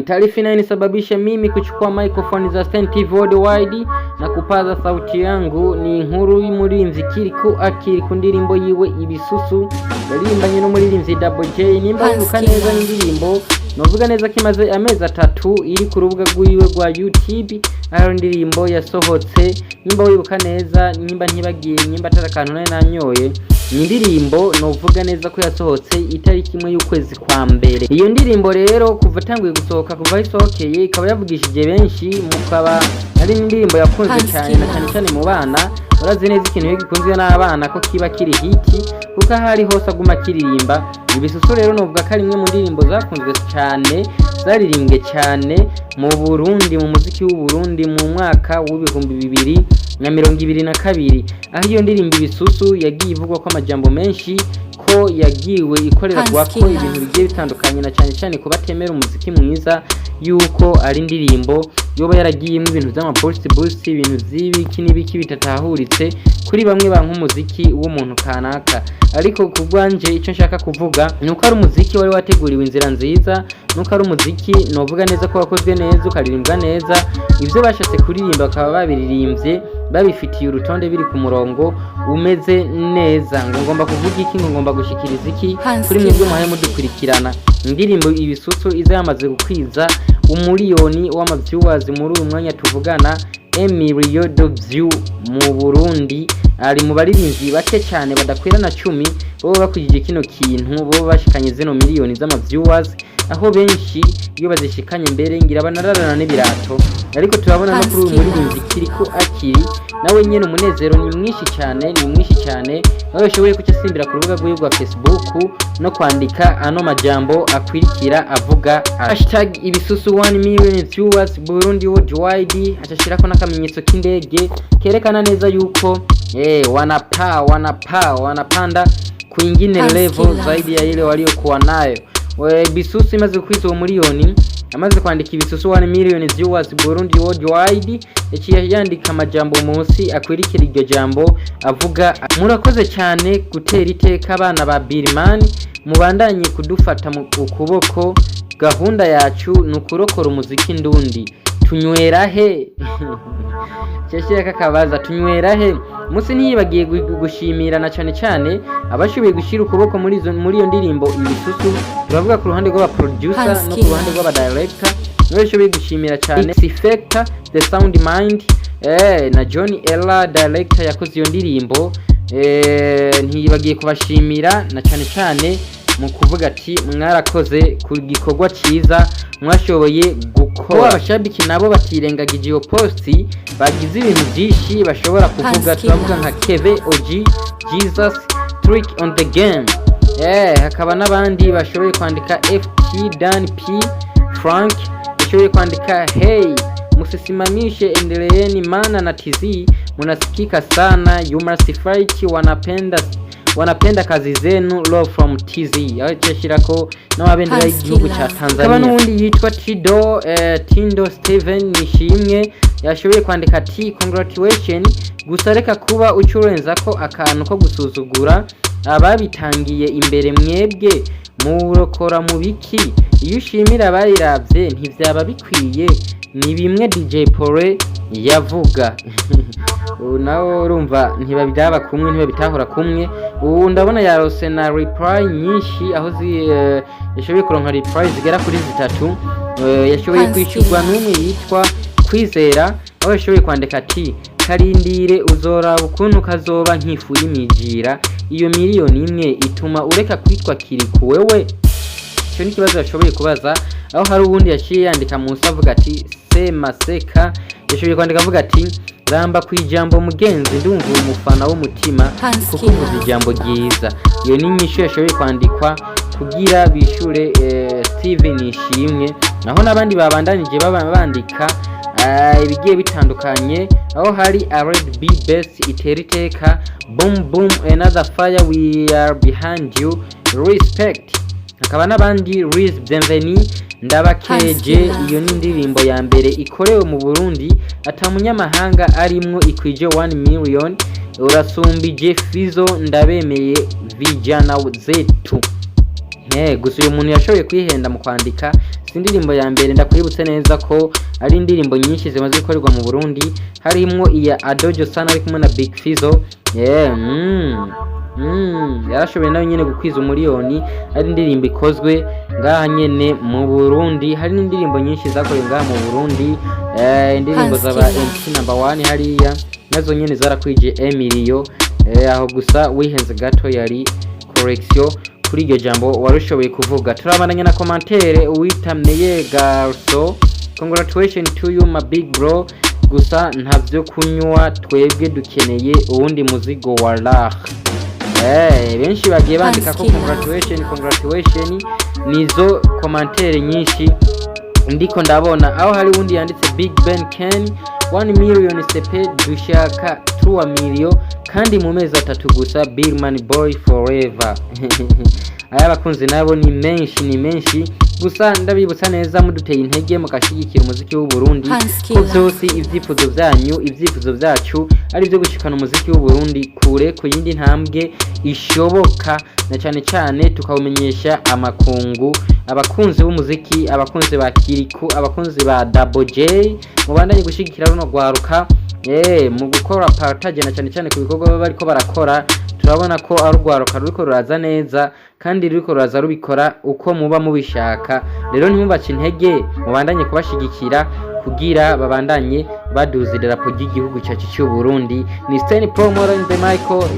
Taarifa inayonisababisha mimi kuchukua microphone za Sten TV Worldwide na kupaza sauti yangu ni inkuru y'umuririmbyi Kirikou Akili ku ndirimbo yiwe Ibisusu yaririmbanye n'umuririmbyi Double J. Nimba wibuka neza, n'indirimbo novuga neza ko imaze amezi 3 iri ku rubuga rwiwe rwa YouTube, aho indirimbo yasohotse. Nimba wibuka neza, nimba ntibagiye, nimba atari akantu nari nanyoye, ni indirimbo novuga neza ko yasohotse itariki 1 y'ukwezi kwa mbere. Iyo ndirimbo rero kuva atanguye gusohoka, kuva aho isohokeye, ikaba yavugishije benshi, mukaba ari n'indirimbo yakunzwe cyane, na cyane cyane mu bana. Urazi neza ikintu iyo gikunzwe n'abana ko kiba kiri hit, kuko aho ari hose aguma akiririmba. Ibisusu rero novuga ko ari imwe mu ndirimbo zakunzwe cyane, zaririmbwe cyane mu Burundi, mu muziki w'u Burundi, mu mwaka w'2022, aho iyo ndirimbo Ibisusu yagiye ivugwa ko amajambo menshi, ko yagiwe ikorerwa ko ibintu bigiye bitandukanye, na cyane cyane ku batemera umuziki mwiza, yuko ari indirimbo yoba yaragiyemo ibintu by'ama boost boost, ibintu by'ibiki n'ibiki bitatahuritse kuri bamwe banka umuziki w'umuntu kanaka. Ariko ku bwanje, icyo nshaka kuvuga ni uko ari umuziki wari wateguriwe inzira nziza, nuko ari umuziki novuga neza ko wakozwe neza, ukaririmbwa neza. Ibyo bashatse kuririmba bakaba babiririmbye babifitiye urutonde, biri ku murongo umeze neza. Ngo ngomba kuvuga iki? Ngo ngomba gushikiriza iki kuri mwebwe muhaye mudukurikirana? Indirimbo Ibisusu iza yamaze gukwiza 1 miliyoni w'ama viewers muri uyu mwanya tuvugana, 1 million de view mu Burundi. Ari mu baririmbyi bake cyane badakwira na 10 bo bakwijije kino kintu, bo bashikanye zino miliyoni z'ama viewers, aho benshi iyo bazishikanye mbere ngira banararana n'ibirato. Ariko turabona no kuri uyu muririmbyi Kirikou Akili, nawe nyene umunezero ni mwinshi cyane, ni mwinshi cyane, aho yashoboye kuca asimbira ku rubuga rwiwe rwa Facebook no kwandika ano majambo akwirikira avuga #ibisusu 1 million viewers Burundi worldwide, acashirako n'akamenyetso k'indege kerekana neza yuko wanapaa, wanapaa, wanapanda kwingine level zaidi ya ile waliokuwa nayo. Bisusu imaze kwiza uwo miliyoni, amaze kwandika Ibisusu 1 million viewers Burundi worldwide, yaciye yandika amajambo munsi akwirikira iryo jambo avuga: "Murakoze cyane gutera iteka abana ba Birman, mubandanye kudufata mu ukuboko, gahunda yacu ni ukurokora umuziki ndundi. Tunywera he?" Cyashira kakabaza "Tunywera he?" Musi ntiyibagiye gushimira na cyane cyane abashoboye gushyira ukuboko muri iyo ndirimbo Ibisusu. Turavuga ku ruhande rw'aba producer no ku ruhande rw'aba director, niwe yashoboye gushimira cyane X Factor, The Sound Mind, na John Ella director yakoze iyo ndirimbo. Ntiyibagiye kubashimira na cyane cyane mu kuvuga ati: "Mwarakoze ku gikorwa cyiza mwashoboye gukora." Abashabiki nabo batirengagije iyo post, bagize ibintu byinshi bashobora kuvuga. Turavuga nka Keve OG Jesus Trick on the game, hakaba n'abandi bashoboye kwandika FT Dan P Frank yashoboye kwandika: "Hey, msisimamishe, endeleeni mana na TZ munasikika sana, you must fight, wanapenda, wanapenda kazi zenu, love from TZ." Aho cyashirako n'amabendera y'igihugu cya Tanzania. Hakaba n'uwundi yitwa Tido, Tindo Steven Nishimwe yashoboye kwandika ati: "Congratulation, gusa reka kuba ucurenza ko akantu ko gusuzugura ababitangiye imbere. Mwebwe murokora mu biki? Iyo ushimira abayiravye ntivyaba bikwiye? Ni bimwe DJ Pole yavuga." Ubu nawe urumva ntibabiraba kumwe, ntibabitahura kumwe. Ubu ndabona yarose na reply nyinshi, aho yashoboye kuronka reply zigera kuri zitatu. Yashoboye kwishyurwa n'umwe yitwa Kwizera, aho yashoboye kwandika ati: "Karindire uzoraba ukuntu kazoba nk'ifu y'imijira. Iyo 1 miliyoni ituma ureka kwitwa Kirikou wewe?" Icyo ni ikibazo yashoboye kubaza. Aho hari uwundi yaciye yandika munsi avuga ati sema seka, yashoboye kwandika avuga ati: "Ramba ku ijambo mugenzi, ndumva umufana w'umutima kuko uvuze ijambo ryiza." Iyo ni inyishu yashoboye kwandikwa kugira bishure Steven Ishimwe. Naho n'abandi babandanije baba bandika ibigiye bitandukanye, aho hari R&B best, itera iteka, boom boom, another fire, we are behind you, respect. Hakaba n'abandi Riz Bienvenue, ndabakeje, iyo ni indirimbo ya mbere ikorewe mu Burundi ata munyamahanga arimwo ikwije 1 million, urasumbije Fizo, ndabemeye vijana zetu. Gusa uyu muntu yashoboye kwihenda mu kwandika. Si indirimbo ya mbere, ndakwibutse neza ko ari indirimbo nyinshi zimaze gukorerwa mu Burundi, harimwo iya Adojo Sana ari kumwe na Big Fizzo. Yeah. Yarashoboye nayo nyene gukwiza umuriyoni, ari indirimbo ikozwe ngaha nyene mu Burundi. Hari n'indirimbo nyinshi zakorewe ngaha mu Burundi, indirimbo zaba MC number one hariya nazo nyene zarakwije emiliyo. Aho gusa wihenze gato, yari correction kuri iryo jambo warushoboye kuvuga. Turabandanya na commentaire. Uwita Meye Garso: "Congratulations to you, my big bro. Gusa ntavyo kunywa, twebwe dukeneye uwundi muzigo wa lah." Benshi bagiye bandika ko congratulation, congratulation, nizo commentaire nyinshi ndiko ndabona. Aho hari uwundi yanditse: "Big Ben Ken, 1 million CP, dushaka 3 million kandi mu mezi 3 gusa. Big Man Boy forever." Aya abakunzi nabo ni menshi, ni menshi. Gusa ndabibutsa neza, muduteye intege mugashigikira umuziki w'u Burundi, ko byose ibyifuzo byanyu, ibyifuzo byacu ari byo gushikana umuziki w'u Burundi kure, ku yindi ntambwe ishoboka, na cyane cyane tukawumenyesha amakungu. Abakunzi b'umuziki, abakunzi ba Kiriku, abakunzi ba Double J, mubandanye gushigikira runo rwaruka mu gukora partage, na cyane cyane ku bikorwa baba bariko barakora. Turabona ko ari urwaruka ruriko ruraza neza kandi ruriko ruraza rubikora uko muba mubishaka. Rero ntimubace intege, mubandanye kubashigikira kugira babandanye baduza idarapo ry'igihugu cyacu cy'u Burundi. Ni Stan Promoter in the Michael.